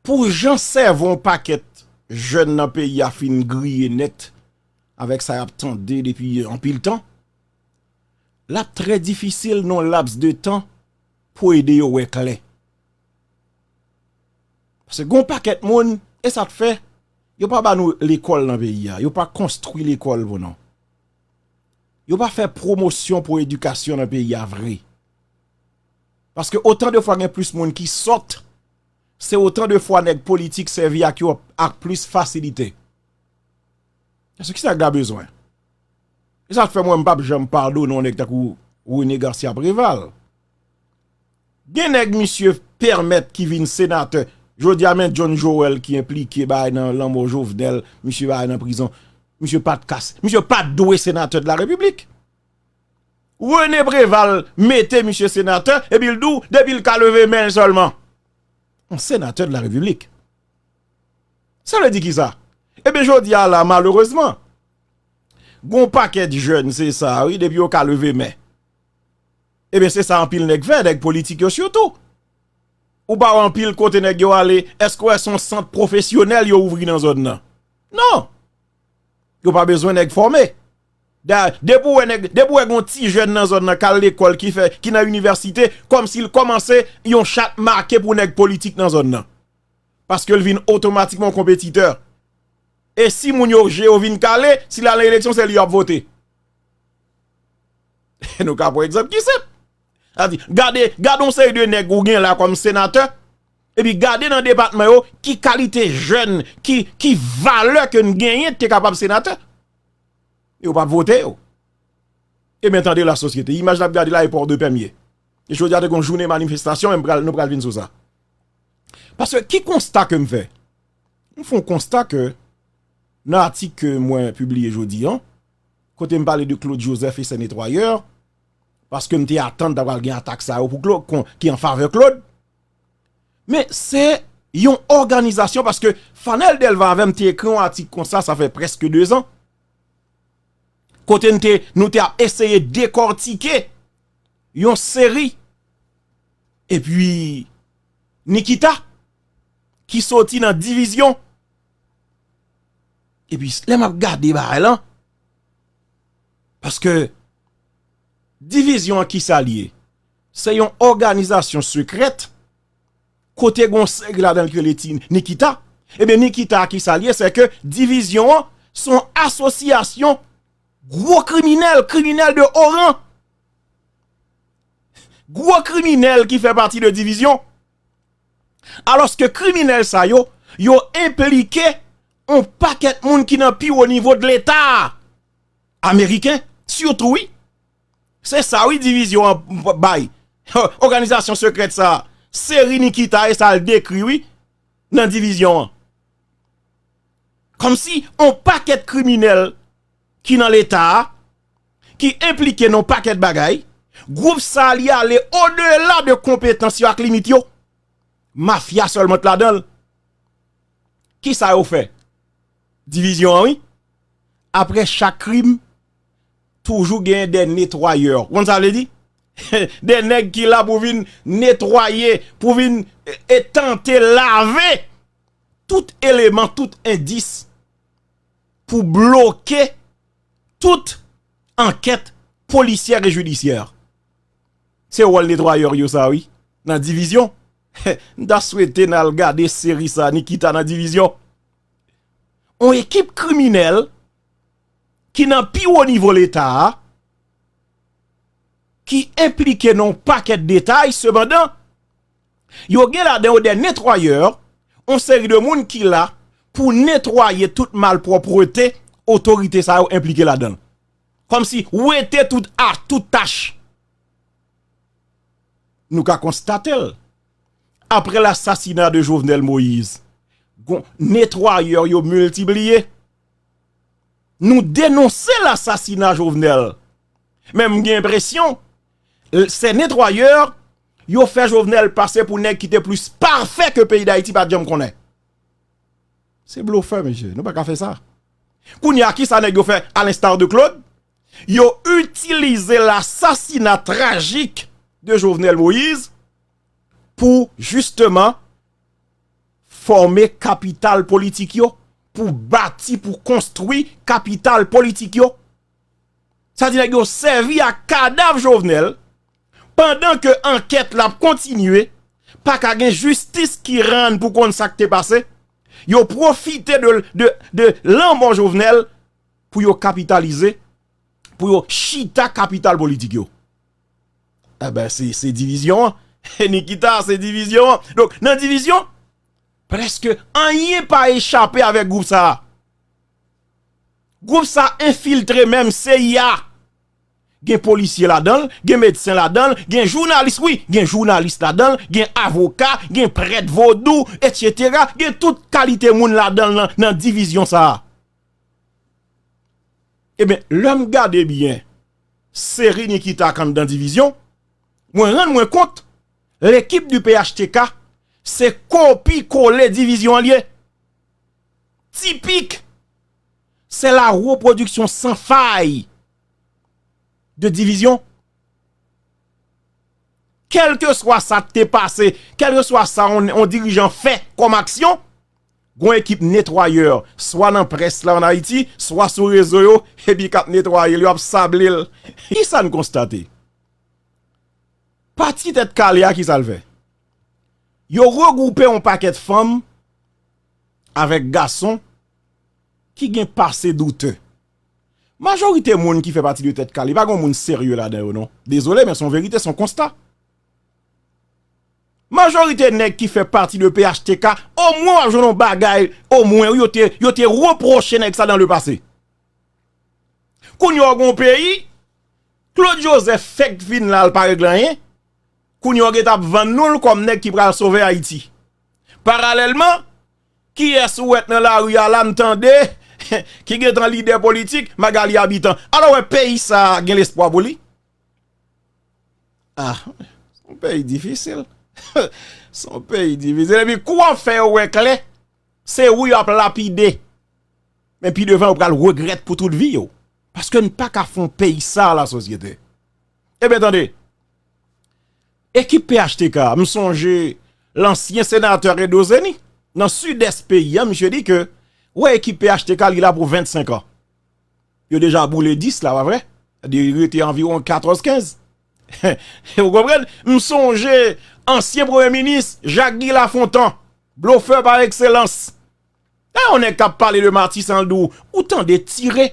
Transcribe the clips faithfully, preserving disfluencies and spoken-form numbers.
Pou jan sèvo yon pakèt jèn nan peyi a fin griye nèt avèk sa y ap tande depi anpil tan, l ap trè difisil nan yon laps de tan pou ede yo wè klè. Paske gen yon pakèt moun, e sa k fè, yo pa ba nou lekòl nan peyi a, yo pa konstwi lekòl pou nou. Yo pa fè pwomosyon pou edikasyon nan peyi a vre. Paske otan de fwa gen plis moun ki sòt, se otan de fwa nèg politik sèvi ak yo ak plis fasilite. Èske ki sa nèg la bezwen? E sa k fè mwen, m p ap janm padone yon nèg tankou René Garcia Préval. Gen nèg misye pèmèt ki vin senatè. Jodi a, men John Joel ki enplike bay nan lanmò Jovenel, misye bay nan prizon. Misye pa t ka, misye pa t dwe senatè de la Repiblik. René Préval mete misye senatè, epi l di w, depi l ka leve men l sèlman. Yon senatè de la Repiblik. Sa vle di ki sa? Ebyen, jodi a la, malerezman, gon pakèt jèn, se sa, wi, depi yo ka leve men. Ebyen, se sa anpil nèg fè, nèg politik yo sitou. Ou pa wè anpil kote nèg yo ale, èske w wè se yon sant pwofesyonèl yo ouvri nan zòn nan? Non! Yo pa bezwen nèg fòme. Da, depi w wè nèg, depi w wè gon ti jèn nan zòn nan k al lekòl, ki fè, ki nan inivèsite, kòmsi l kòmanse yon chat make pou nèg politik nan zòn nan. Paske l vin otomatikman yon konpetitè. E si moun yo je yo vin kale, si l al nan eleksyon, se li y ap vote. Nou ka pran egzanp ki senp. Sa di, gade, gade yon seri de nèg ou gen la kòm senatè, epi gade nan depatman yo, ki kalite jèn, ki, ki valè ke n genyen te kapab senatè. Yo p ap vote yo. Ebyen, tande lasosyete. Imaj n ap gade la, e Port de Paix m ye. E jodi a, te gon jounen manifestasyon, men m pral, nou pral vin sou sa. Paske ki konsta ke m fè? M fè yon konsta ke nan atik ke mwen pibliye jodi a, kote m pale de Claude Joseph e sè netwayè, paske m te atann ta pral gen atak sa yo pou Claude, kon, ki an favè Claude. Men se yon òganizasyon, paske Fanel Delva avè m te ekri yon atik konsa, sa fè prèske de zan. Kote n te, nou te ap eseye dekòtike yon seri. Epi, Nikita, ki soti nan Divizyon. Epi, lè m ap gade bagay lan, paske Divizyon an ki sa l ye? Se yon òganizasyon sekrèt, kote gon seri ladan l ki rele ti Nikita. Ebyen, Nikita a ki sa l ye? Se ke Divizyon an se yon asosyasyon gwo kriminèl, kriminèl de o ran. Gwo kriminèl ki fè pati de Divizyon. Alòske kriminèl sa yo, yo enplike yon pakèt moun ki nan pi wo nivo de Leta ameriken, sitou wi. Se sa wi Divizyon an bay. Òganizasyon sekrèt sa, seri Nikita e sa l dekri wi nan Divizyon an. Kòmsi yon pakèt kriminèl ki nan Leta a, ki enplike nan yon pakèt bagay, gwoup sa a li ale odela de konpetans yo ak limit yo. Mafya sèlman t ladan l. Kisa yo fè? Divizyon an, wi. Apre chak krim, toujou genyen de netwayè. Ou konn sa vle di? De nèg ki la pou vin netwaye, pou vin e, e tante lave tout eleman, tout endis pou bloke tout ankèt polisyè e jidisyè. Se wòl netwayè yo sa wi, nan Divizyon. M ta swete n al gade seri sa, Nikita nan Divizyon. Yon ekip kriminèl ki nan pi wo nivo Leta a, ki enplike nan yon pakèt detay, sepandan, yo gen ladan yo de netwayè, yon seri de moun ki la pou netwaye tout malpwòpte otorite sa yo enplike ladan l. Kòmsi wete tout a, tout tach. Nou ka konstate l. Apre lasasina de Jovenel Moïse, gon, netwayè yo miltipliye. Nou denonse lasasina Jovenel. Men m gen enpresyon, se netwayè yo fè Jovenel pase pou nèg ki te plis pafè ke peyi Dayiti pa t janm konnen. Se blofè, mesye. Nou pa ka fè sa. Kounye a, kisa nèg yo fè, à l'instar de Claude? Yo itilize lasasina trajik de Jovenel Moïse pou, jisteman, fòme kapital politik yo, pou bati, pou konstwi kapital politik yo. Sa di nèg yo sèvi ak kadav Jovenel, pandan ke ankèt la ap kontinye, pa ka gen jistis ki rann pou konn sa k te pase. Yo pwofite de, de, de lanmò Jovenel pou yo kapitalize, pou yo chita kapital politik yo. Enben, se, se divizyon an. Nikita, se divizyon an. Donk, nan divizyon, prèske anyen pa echape avèk gwoup sa a. Gwoup sa a enfiltre menm C I A. Gen polisye ladan l, gen medsen ladan l, gen jounalis, wi, gen jounalis ladan l, gen avoka, gen prèt vodou, etsetera. Gen tout kalite moun ladan l nan, nan divizyon sa a. Ebyen, lè m gade byen seri Nikita k anndan divizyon, mwen rann mwen kont, lekip di P H T K se kopi kole divizyon an l ye. Tipik, c'est la reproduction sans faille de divizyon. Kèlkeswa sa k te pase, kèlkeswa sa yon, yon dirijan fè kòm aksyon, gon ekip netwayè, swa nan près la ann Ayiti, swa sou rezo yo, epi k ap netwaye l, yo ap sable l. Kisa n konstate? Pati Tèt Kale a, kisa l fè? Yo regwoupe yon pakèt fanm avèk gason ki gen pase doute. Majorite moun ki fè pati de Tèt Kale, pa gen moun serye ladan yo non. Dezole, men se yon verite, se yon konsta. Majorite nèg ki fè pati de P H T K, omwen w ap jwenn yon bagay, omwen, wi, yo te, yo te repwoche nèg sa dans le passé. Kounye a w gen yon peyi, Claude Joseph fèk vin la, l pa regle anyen. Kounye a w gentan ap vann nou l kòm nèg ki pral sove Ayiti. Paralèlman, kiyès ou wè k nan lari a la, m tande, ki gentan lidè politik, Magalie Habitant. Alò, w wè peyi sa a gen lespwa pou li? Ah, se yon peyi difisil. Se yon peyi difisil. Epi kou w ap fè yo wè klè, se ou y ap lapide. Men pi devan, yo pral regrèt pou tout vi yo. Paske n pa ka fè yon peyi sa, lasosyete. Ebyen, tande. Ekip P H T K, m sonje lansyen senatè Redo Zeni, nan sidès peyi a, misye di ke, wè, ekip P H T K, li la pou vennsenk an. Yo deja boule dis la, pa vre? Li rete anviwon katòz kenz. Ou konprann? M sonje ansyen premye minis Jacques Guy Lafontant, blofè pa ekselans. Lè yon nèg k ap pale de Matisan, l di w, ou tande tire.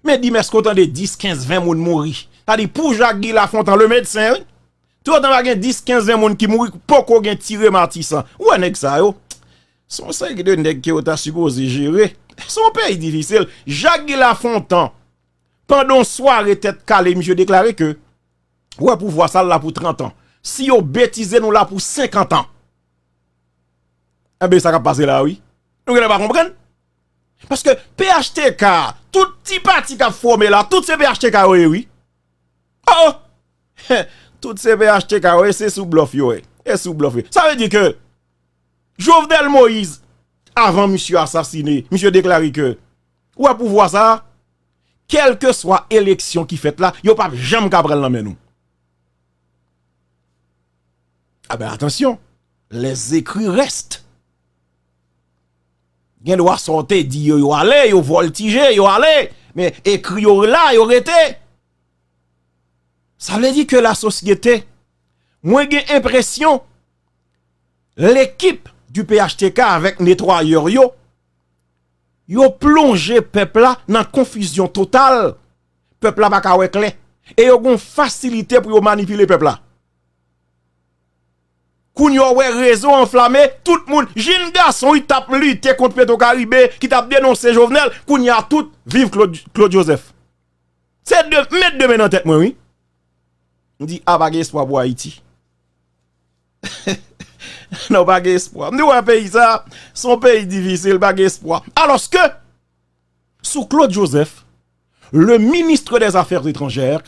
Men di m, èske w tande dis, kenz, ven moun mouri? Sa di pou Jacques Guy Lafontant, le medsen, wi. Toutotan pa gen dis, kenz, ven moun ki mouri, poko gen tire Matisan. Ou wè nèg sa yo? Se yon seri de nèg ke yo ta sipoze jere. Se yon peyi difisil. Jacques Guy Lafontant, pandan yon sware Tèt Kale, misye deklare ke, ou wè pouvwa sa a, l la pou trant an. Si yo betize, nou la pou senkant an. Enben, sa k ap pase la, wi. Nou genlè pa konprann. Paske P H T K, tout ti pati k ap fòme la, tout se P H T K yo ye, wi. Oh, oh! Tout se P H T K yo ye, se sou blòf yo ye. E sou blòf yo ye. Sa vle di ke Jovenel Moïse, avan misye asasine, misye deklare ke, ou wè pouvwa sa a, kèlkeswa eleksyon ki fèt la, yo p ap janm ka pran l nan men nou. Enben, atansyon, les écrits restent. Gen dwa sa w te di yo, yo ale, yo vòltije, yo ale. Men ekri yo la, yo rete. Sa vle di ke lasosyete, mwen gen enpresyon, lekip di P H T K avèk netwayè yo, yo plonje pèp la nan konfizyon total. Pèp la pa ka wè klè. E yo gen yon fasilite pou yo manipile pèp la. Kounye a w wè rezo anflame, tout moun, jenn gason, wi, t ap lite kont Petro Caribe, ki t ap denonse Jovenel, kounye a tout, viv Claude, Claude Joseph. Se de, m met de men nan tèt mwen, wi. M di, a, pa gen espwa pou Ayiti. Non, pa gen espwa. M di, wè, peyi sa, se yon peyi difisil, pa gen espwa. Alòske, sou Claude Joseph, le ministre des Affaires étrangères,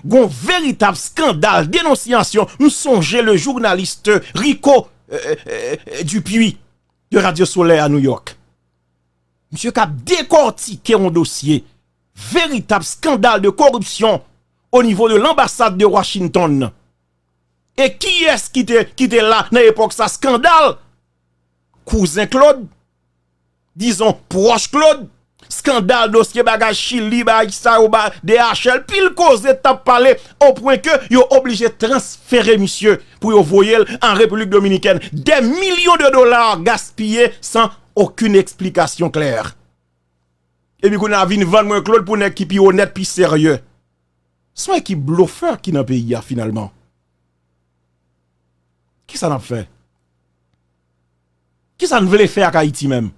gon veritab eskandal, denonsiyasyon, m sonje le journaliste Rico, euh, euh, euh, Dupuis de Radio Soleil à New York. Misye k ap dekòtike yon dosye, veritab eskandal de koripsyon o nivo de lanbasad de Washington. E kiyès ki te, ki te la nan epòk sa, eskandal? kouzen Claude, dizon pwòch Claude, eskandal, dosye, bagay Chili, bagay sa yo, ba D H L, pil koze t ap pale, opwen ke yo oblije transfere misye pou yo voye l an Repiblik Dominikèn. Des millions de dollars gaspiyé sans aucune explication claire. Epi kounye a vin vann mwen Claude pou nèg ki pi onèt, pi serye. Se yon ekip blofè ki nan peyi a finalman. Kisa n ap fè? Kisa n vle fè ak Ayiti menm?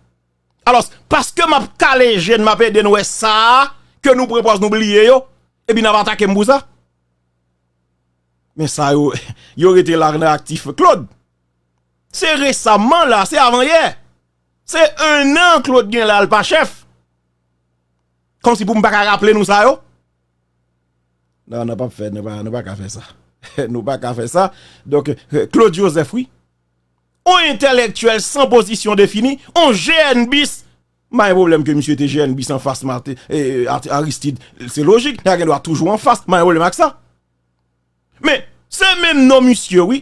Alò, paske m ap kale je n, m ap ede n wè sa a, ke nou pran pòz nou bliye yo, epi n ap atake m pou sa? Men sa yo, yo rete la nan aktif. Claude, se resaman la, se avan yè. Se en an Claude gen la, l pa chèf. Kòmsi pou m pa ka raple nou sa yo? Non, nou p ap fè, nou pa, nou pa ka fè sa. Nou pa ka fè sa. Donk, eh, Claude Joseph, wi. On entèlektyèl san pozisyon defini, on G N bis. M pa gen pwoblèm ke misye te G N bis anfas Marte-, eh, Art-, Aristide. Se lojik, nèg la gen dwa toujou anfas. M pa gen pwoblèm ak sa. Men, se menm non misye, wi.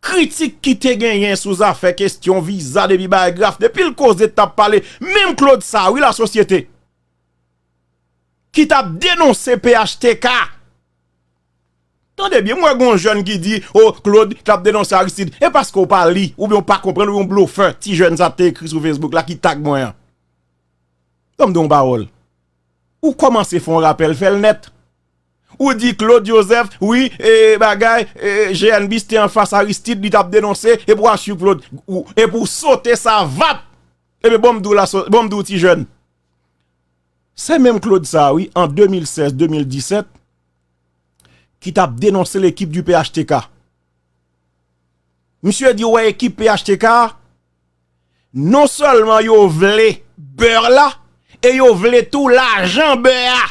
Kritik ki te genyen sou zafè kesyon viza depi bay graf, depi l koze t ap pale, menm Claude sa, wi, lasosyete, ki t ap denonse P H T K. Tande byen, mwen gon jèn ki di, o, Claude t ap denonse Aristide. E paske w pa li, oubyen w pa konprann, oubyen w blofè, ti jèn sa te ekri sou Facebook la ki tag mwen an. Ban m di w yon pawòl. Ou kòmanse fè yon rapèl, fè l nèt. Ou di Claude Joseph, wi, e, bagay, e, G N bis te anfas Aristide, li t ap denonse, epi w al swiv Claude, ou, epi w sote sa, vap! Ebyen, bon, m di w la, so-, bon, m di w ti jèn. Se menm Claude sa, wi, an de mil sèz, de mil disèt, ki t ap denonse lekip di P H T K. Misye di, wè ekip P H T K, non sèlman yo vle bè la, e yo vle tou lajan bè a.